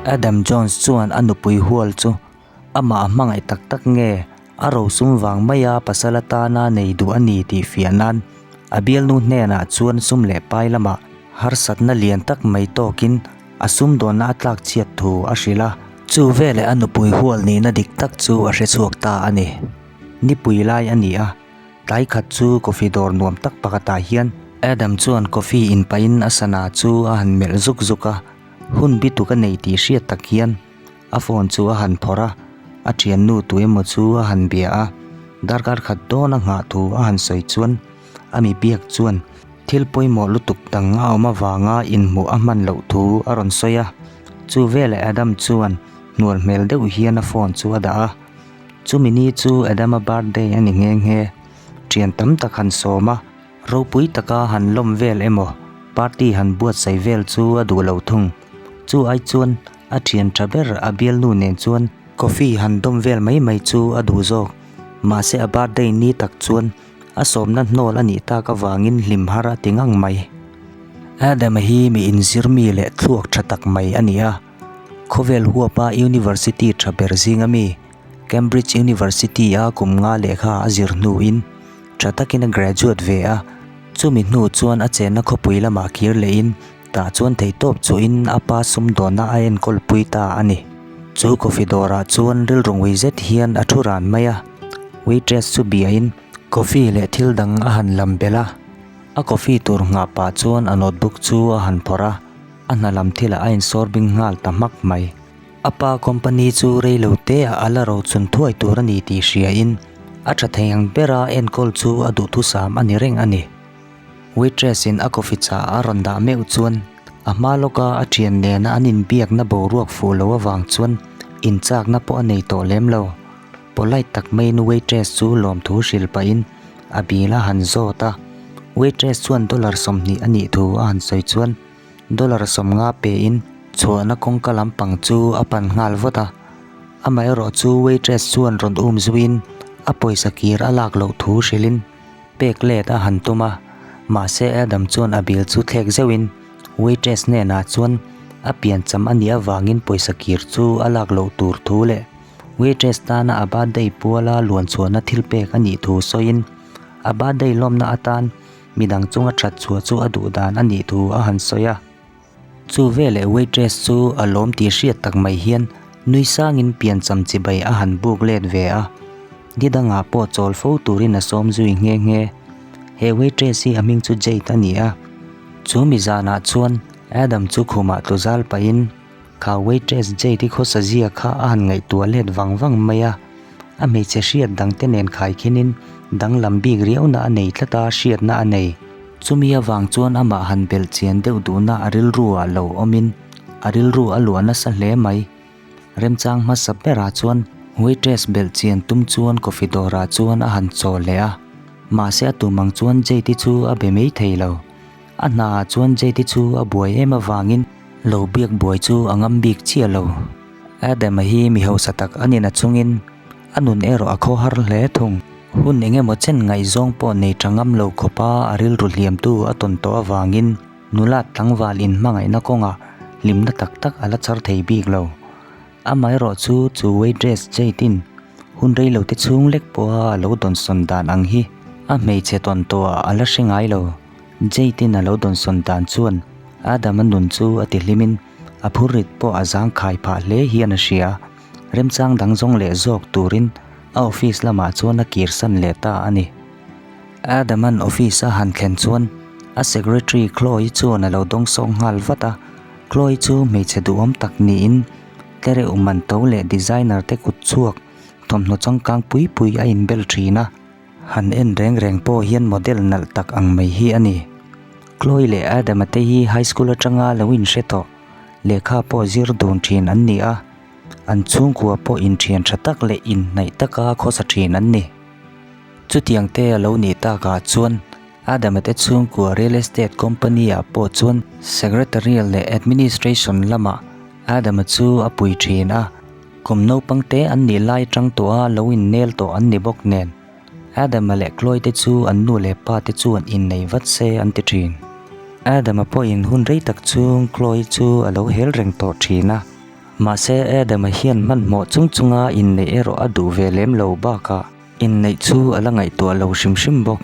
Adam Jones chuan a nupui hual chu amah a hmangaih tak tak nge a rosum vang maia pasal atana nei duh a ni tih fiah nan a bialnu hnenah chuan sum leh pai lamah harsatna lian tak mai tawkin a sumdawnna a tlak chhiat thu a hrilh a. Chu veleh a nupui hual nihna dik tak chu a hre chhuak ta a ni. Nipui lai a ni a. Tlai khat chu coffee dawr nuam tak pakhatah hian Adam chuan coffee in pahin a sana chu a han melh zuk zuk a, hun bi tuk a nei tih hriat tak hian a phone chu a han phawrh a, a thiannu tu emaw chu a han bia a, darkar khat dawn a nghah thu a han sawi chuan a mi biak chuan thil pawimawh lutuk dang a awm avanga inhmuh a hman loh thu a rawn sawi a, chu veleh Adam chuan hnual hmel deuh hian a phone chu a dah a. Chumi ni chu Adama birthday a ni nghe nghe. Thian tam tak han sawm a, ropui taka han lawm vel emaw party han buatsaih vel chu a duh lo thung. Chu ai chuan a thian tha ber a bialnu nen chuan coffee han dawm vel mai mai chu a duh zawk. Mahse a birthday ni tak chuan a sawmna hnawl a nih tak avangin hlim har a ti ngang mai. Adama hi mi inzir mi leh thluak tha tak mai a ni a. Khawvel huapa University tha ber zinga mi, Cambridge University-a kum nga lehkha a zir hnuin tha takin a graduate ve a. Chumi hnu chuan a chenna khawpui lamah kir lehin tah chuan theihtawp chuhin a pa sumdawnna a enkawl pui ta a ni. Chu coffee dawrah chuan rilru ngui zet hian a thu ran mai a, waitress chu biain coffee leh thil dang a han lam belh a. A coffee tur nghah pah chuan a notebook chu a han phawrh a. A hna lam thilah a insawr bing nghal ta hmak mai. A pa company chu rei lo te ah a la ro chun thuai tur a ni tih hria in a tha thei ang bera enkawl chu a duhthusam a ni reng a ni. Waitress in a coffee chah a rawn dah meuh chuan a hma lawka a thian nena an inbiakna boruak fuh lo avang chuan inchakna pawh a nei tawh lem lo. Polite tak maiin waitress chu lawmthu hrilh pahin a bil a han zawt a. Waitress chuan dollar 20 a nih thu a han sawi chuan Dollar 50 pein chhuahna kawngka lampang chu a pan nghal vawt a. Amaherawh chu waitress chuan rawn um zuiin a pawisa kir a lak loh thu hrilhin pek let a han tum a. Mahse Adam chuan a bill chu thlek zeuhin waitress hnenah chuan a piancham a nih avangin pawisa kir chu a lak loh tur thu leh waitress tana a birthday puala luan chhuahna thil pek a nih thu sawiin a birthday lawmna atan Midang chunga that chhuah chu a duh dan a nih thu a han sawi a. Chu veleh waitress chu a lawm tih hriat tak mai hian nui sangin piancham chibai a han buk let ve a. Ni dangah pawh chawl fo turin a sawm zui nghe nghe. He waitress hi a hming chu Jade a ni a. Chu mi zanah chuan Adam chu khumah tlu zal pahin Kha waitress Jade i khawsa zia kha a han ngaihtuah let vang vang mai a, a hmeichhe hriat dangte nen khaikhinin danglam bik riauna a nei tlat a, hriatna a nei. Chumi avang chuan amah han belh chian deuh duhna a rilru ah lo awmin a rilru a luah nasa hle mai. Remchang hmasa berah chuan waitress belh chian tum chuan coffee dawrah chuan a han chaw leh a, mahse a tum ang chuan Jade i chu a be mai thei lo. A hna ah chuan Jade chu a buai em avangin lo biak buai chu a ngam bik chiah lo. Adam-a hi mi hausa tak a nina chungin a nun erawh a khawhar hle thung. Hun eng emaw chen ngaihzawng pawh nei tha ngam lo khawpa a rilru hliamtu a tawn tawh avangin nula tlangval inhmangaihna kawngah hlimna tak tak a la char thei bik lo. Amaherawh chu chu waitress Jade-in hun reilote chhung lek pawha a lo dawnsawn dan ang hi a hmeichhe tawn tawhah a la hre ngai lo. Jade-in a lo dawnsawn dan chuan Adam-a nun chu a ti hlimin a phurrit pawh a zangkhai phah hle hian a hria. Remchang dang zawng leh zawk turin a office lamah chuan a kirsan leh ta a ni. Adam-a'n office a han thlen chuan a secretary Chloe chuan a lo dawngsawng nghal vat a. Chloe chu hmeichhe duhawm tak niin tlereuh man to leh designer te kut chhuak thawmhnaw changkang pui pui a inbel thin a. Han en reng reng pawh hian model nalh tak ang mai hi a ni. Chloe leh Adam-a te hi high school atanga lo inhre tawh, lehkha pawh zir dun thin an ni a, an chhungkua pawh inthian tha tak leh inhnaih taka khawsa thin an ni. Chutiang te a lo nih takah chuan Adam-a te chhungkua real estate company-ah pawh chuan secretarial leh administration lamah Adam-a chu a pui thin a. Kum naupang te an nih lai atang tawha lo innel tawh an ni bawk nen, Adama leh Chloe te chu an nu leh pa te chuan innei vat se an ti thin. Adama pawhin hun rei tak chhung Chloe chu a lo hel reng tawh thin a. Mahse Adam-a hian hmanhmawh chung chunga inneih erawh a duh ve lem lo bakah inneih chu a la ngaihtuah lo hrim hrim bawk.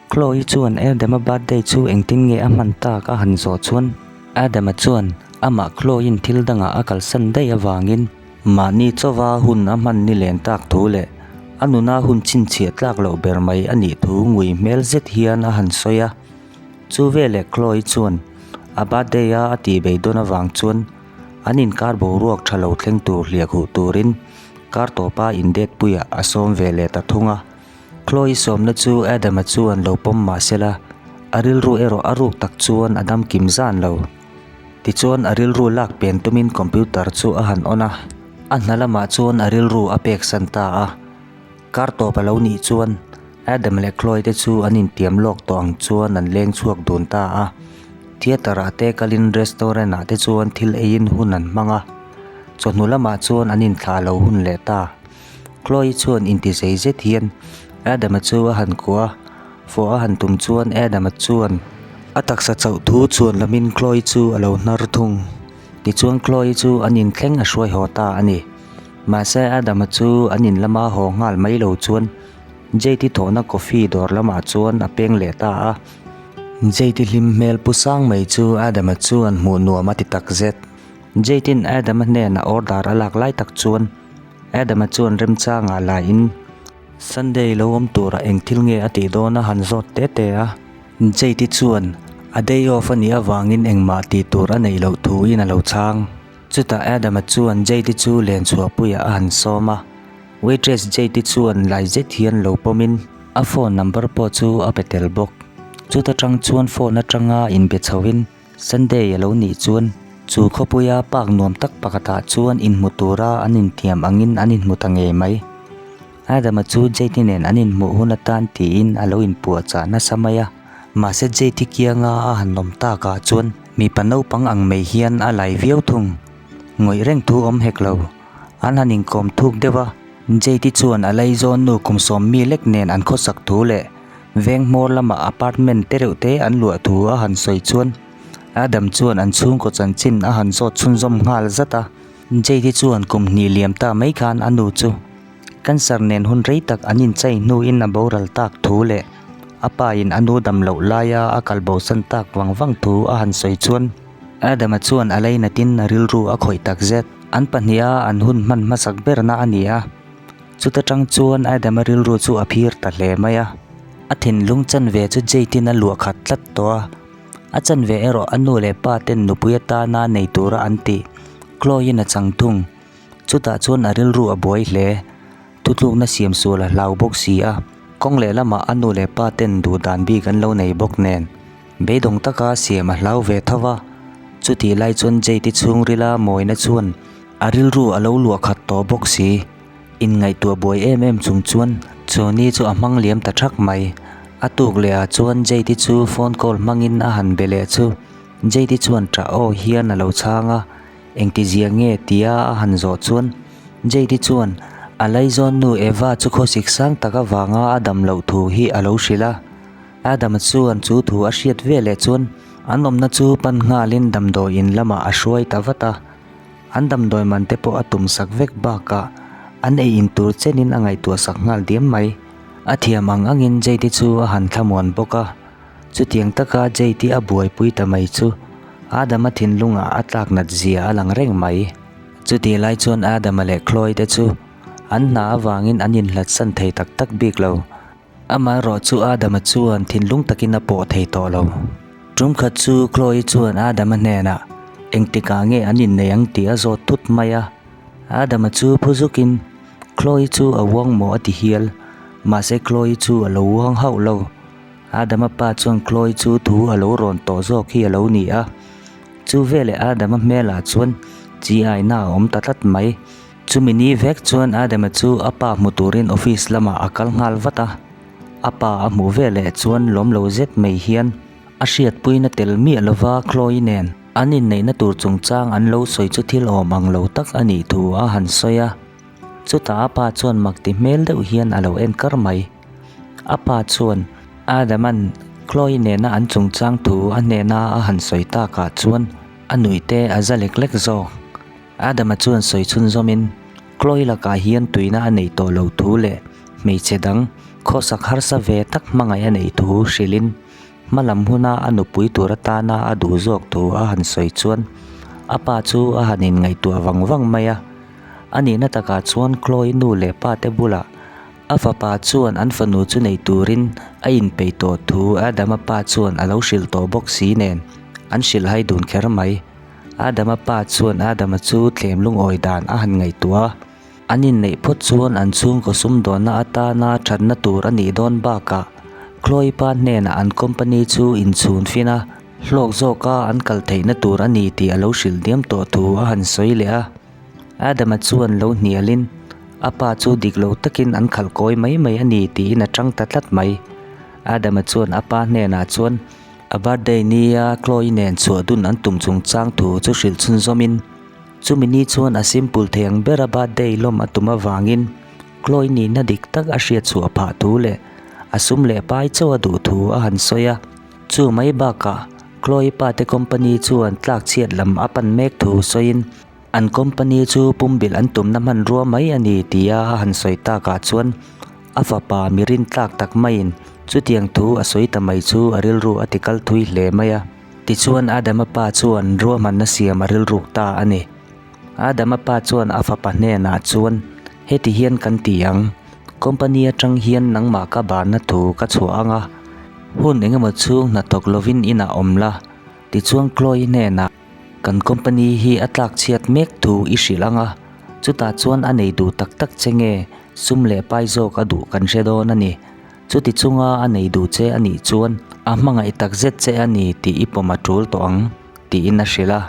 Chloe chuan Adam-a birthday chu engtin nge a hman tak a han zawh chuan Adam-a chuan amah Chloe-in thil dangah a kalsan daih avangin mahni chauva hun a hman ni len tak thu leh a nuna hun chhinchhiah tlak loh ber mai a nih thu ngui hmel zet hian a han sawi a. Chu veleh Chloe chuan a birthday-a a tih beidawn avang chuan an inkar boruak tha lo thleng tur hliah khuh turin kar tawpa indate puiah a sawm ve leh ta thung a. Chloe sawmna chu Adam-a chuan lo pawm mah sela, a rilru erawh a ruk tak chuan a dam kim zan lo. Tichuan a rilru lak pen tumin computer chu a han on a, a hna lamah chuan a rilru a pek san ta a. Kar tawp a lo nih chuan Adam leh Chloe te chu an intiam lawk tawh ang chuan an leng chhuak dun ta a. Theatre ah te kalin restaurant ah te chuan thil eiin hun an hmang a, chawhnu lamah chuan an inthlah lo hun leh ta. Chloe chuan inti zei zet hian Adam-a chu a han kuah a, fawh a han tum chuan Adam-a chuan a taksa chauh thu chuan lamin Chloe chu a lo hnar thung. Tichuan Chloe chu an inthleng a hruai haw ta a ni. Mahse Adam-a chu an in lama haw nghal mai lo chuan Jade-i thawhna coffee dawr lamah chuan a peng leh ta a. Jade-i hlim hmel pu sang mai chu Adam-a chuan hmuh nuam a ti takzet. Jade-in Adam-a hnenah order a lak lai tak chuan Adama chuan remchangah la in Sunday lo awm turah eng thil nge a tih dawn a han zawt te te a. Jade-i chuan a day off a nih avangin engmah tih tur a neih loh thu in a lo chhang. Chutah Adama chuan Jade-i chu len chhuahpuiah a han sawm a. Waitress Jade-i chuan lai zet hian lo pawmin a phone number pawh chu a pe tel bawk. Chuta tang chuan phone atanga inbe chhoin Sunday a lo nih chuan chu khawpuia park nuam tak pakhatah chuan inhmu tura an intiam angin an inhmu ta ngei mai. Adama chu Jade nen an inhmuh hun atan tiin a lo inpuahchah nasa mai a, mahse Jade kianga a han awm takah chuan mipa naupang ang mai hian a lai viau thung. Ngawih reng thu awm hek lo. An han inkawm thuk deuh a, Jade chuan a laizawn nu kum sawmmi lek nen an khawsak thu leh Veng hmawr lamah apartment te reuh te an luah thu a han sawi chuan Adam chuan an chhungkaw chanchin a han zawt chhunzawm nghal zat a. Jade chuan kum hnih liam ta mai khan a nu chu cancer nen hun rei tak an inchei hnuin a boral tak thu leh a pa in a nu dam loh laia a kal bosan tak vang vang thu a han sawi chuan Adama chuan a lainatin a rilru a khawih tak zet. An pahniha an hun hman hmasak berna a ni a. Chuta tang chuan Adama rilru chu a phir ta hle mai a, a thinlung chanve chu Jade-in a luah khat tlat tawh a, a chanve erawh a nu leh pa ten nupui atana nei tura an tih Chloe-in a chang thung. Chutah chuan a rilru a buai hle, thutlukna siam sual a hlau bawk si a, kawng lehlamah a nu leh pa ten duh dan bik an lo nei bawk nen beidawng taka siam a hlau ve tho va, chutih lai chuan Jade-i chhungrila mawina chuan a rilru a lo luah khat tawh bawk si. Inngaihtuah buai em em chung chuan chu ni chu a hmang liam ta thak mai. A tuk leh ah chuan Jade-i chu phone call hmangin a han be leh chu. Jade-i chuan ṭah aw hian a lo chhang a, engtizia nge tia a han zawh chuan Jade-i chuan a laizawn nu Eva chu khawsik sang tak avanga a dam loh thu hi a lo hrilh a. Adam-a chuan chu thu a hriat veleh chuan an awmna chu pan nghalin damdawiin lamah a hruai ta vat a. An damdawi man te pawh a tum sak vek bakah an ei in tur chenin a ngaihtuah sak nghal diam mai. A thiam ang angin Jade chu a han thlamuan bawk a, chutiang taka Jade a buaipui ta mai chu Adama thinlungah a tlak nat zia a lang reng mai. Chutih lai chuan Adama leh Chloe te chu an hna avangin an inhlatsan thei tak tak bik lo. Amaherawh chu Adama chuan thinlung takin a pawh thei tawh lo. Tum khat chu Chloe chuan Adama hnenah engtikah nge an innei ang tih a zawt thut mai a. Adama chu phu zukin Chloe chu a uang maw a ti hial. Mahse Chloe chu a lo uang hauh lo. Adama pa chuan Chloe chu thu a lo rawn tawh zawk hi a lo ni a. Chu veleh Adama hmelah chuan chi aina a awm ta tlat mai. Chumi ni vek chuan Adama chu a pa hmu turin office lamah a kal nghal vat a, a pa a hmuh veleh chuan lawm lo zet mai hian a hriatpuina tel miah lova Chloe nen an inneihna tur chungchang an lo sawi chu thil awm ang lo tak a nih thu a han sawi a. Chutah a pa chuan mak ti hmel deuh hian a lo en kar mai. A pa chuan Adama'n Chloe nena an chungchang thu a hnena a han sawi takah chuan a nuih te a za lek lek zawk. Adama chuan sawi chhunzawmin, Chloe lakah hian tuina a neih tawh loh thu leh hmeichhe dang khawsak harsa ve tak hmangaih a neih thu hrilhin hma lam huna a nupui tur atana a duh zawk thu a han sawi chuan a pa chu a han inngaihtuah vang vang mai a. A nihna takah chuan Chloe nu leh pa te bulah a fapa chuan an fanu chu nei turin a inpeih tawh thu Adama pa chuan a lo hrilh tawh bawk si nen an hrilhhai dun kher mai. Adama pa chuan Adama chu tlem lungawi dan a han ngaihtuah a. An inneih phawt chuan an chhungkaw sumdawnna atana thatna tur a nih dawn bakah Chloe pa hnenah an company chu inchhun fin a, hlawk zawka an kal theihna tur a ni tih a lo hrilh diam tawh thu a han sawi leh a. Adama chuan lo hnialin a pa chu dik lo takin an khalh kawi mai mai a ni tiin a tang ta tlat mai. Adama chuan a pa hnenah chuan a birthday nia Chloe nen chhuah dun an tum chungchang thu chu hrilh chhunzawmin, Chumi ni chuan a simple thei ang bera birthday lawm a tum avangin Chloe nihna dik tak a hriat chhuah phah thu leh a sum leh pai chauh a duh thu a han sawi a. Chu mai bakah Chloe pa te company chuan tlak chhiat lam a pan mek thu sawiin an company chu pumbilh an tumna hmanrua mai a ni tia a han sawi takah chuan a fapa mi rintlak tak maiin chutiang thu a sawi ta mai chu a rilru a tikal thui hle mai a. Tichuan Adama pa chuan ruahmanna siam a rilruk ta a ni. Adama pa chuan a fapa hnenah chuan, Heti hian kan ti ang, company atang hian nangmah ka banna thu ka chhuah ang a, hun engemaw chhung hnathawk lovin inah awm la. Tichuan Chloe hnenah, Kan company hi a tlak chhiat mek thu i hrilh ang a, chutah chuan a nei duh tak tak che nge sum leh pai zawk a duh kan hre dawn a ni. Chuti chunga a nei duh che a nih chuan a hmangaih tak zet che a ni tih i pawm a tul tawh ang, tiin a hrilh a.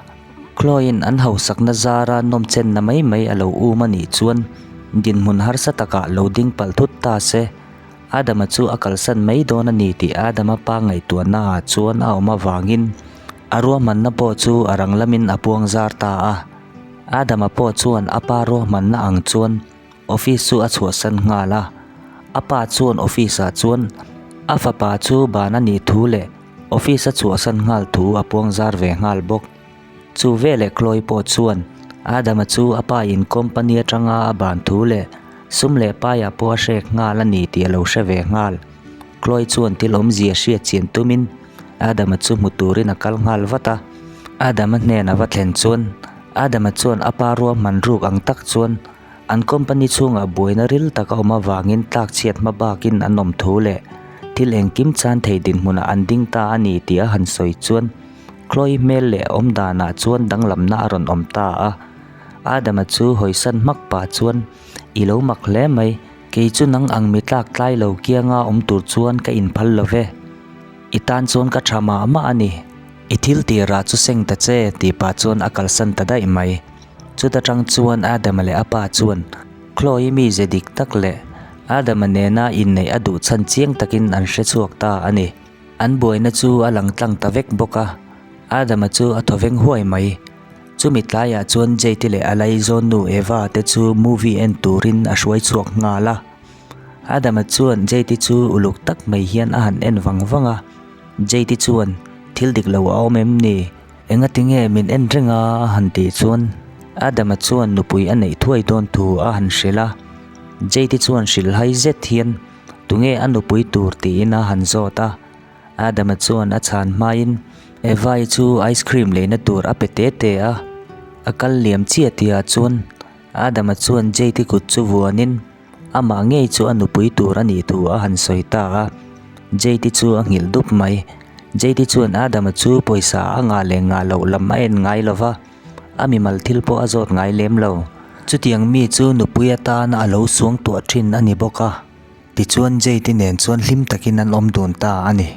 Chloe-in an hausakna zara nawmchenna mai mai a lo um a nih chuan dinhmun harsa takah lo ding palh thut ta se, Adama chu a kalsan mai dawn a ni tih Adama pa ngaihtuahnaah chuan a awm avangin a ruahmanna pawh chu a rang lamin a puang zar ta a. Adama pawh chuan a pa ruahmanna ang chuan Office chu a chhuahsan nghal a, a pa chuan office ah chuan a fapa chu ban a nih thu leh office a chhuahsan nghal thu a puang zar ve nghal bawk. Chu veleh Chloe pawh chuan Adama chu a pa in company atanga a ban thu leh sum leh paiah pawh a hrek nghal a ni tih a lo hre ve nghal. Chloe chuan thil awmzia hriat chian tumin Adama chu hmu turin a kal nghal vat a, Adama hnen a va thlen chuan Adama chuan a pa ruahman ruk ang tak chuan An company chhungah buaina ril tak a awm avangin tlak chhiat hma bakin an awm thu leh thil engkim chan thei dinhmunah an ding ta a ni tih a han sawi chuan Chloe hmel leh awm danah chuan danglamna a rawn awm ta a. Adama chu hawisan hmak pah chuan, I lo mak hle mai, kei chu nang ang mi tlak tlai lo kianga awm tur chuan ka inphal lo ve. I tan chuan ka tha mah mah a ni. I thil tirah chu seng ta che tih pah chuan a kalsan ta daih mai. Chuta tang chuan Adama leh a pa chuan Chloe mize dik tak leh Adama nena inneih a duh chhan chiang takin an hre chhuak ta a ni. An buaina chu a lang tlang ta vek bawk a, Adama chu a thaw veng huai mai. Chumi tlaiah chuan Jade leh a laizawn nu Eva te chu movie en turin a hruai chhuak nghal a. Adama chuan Jade chu uluk tak mai hian a han en vang vang a, Jade chuan, Thil dik lo a awm em ni? Engati nge min en reng a a han tih chuan Adama chuan nupui a neih thuai dawn thu a han hrilh a. Jade chuan hrilhhai zet hian tunge a nupui tur tiin a han zawt a. Adama chuan a chhan hmain Eva-i chu ice cream leina tur a pe te te a. A kal liam chiah tihah chuan Adama chuan Jade-i kut chu vuanin Amah ngei chu a nupui tur a nih thu a han sawi ta a, Jade chu a nghilh dup mai. Jade chuan Adama chu pawisa a ngah leh ngah loh lam a en ngai lo va, a mimal thil pawh a zawt ngai lem lo. Chutiang mi chu nupui atana a lo suangtuah thin a ni bawk a, tichuan Jade nen chuan hlim takin an awm dun ta a ni.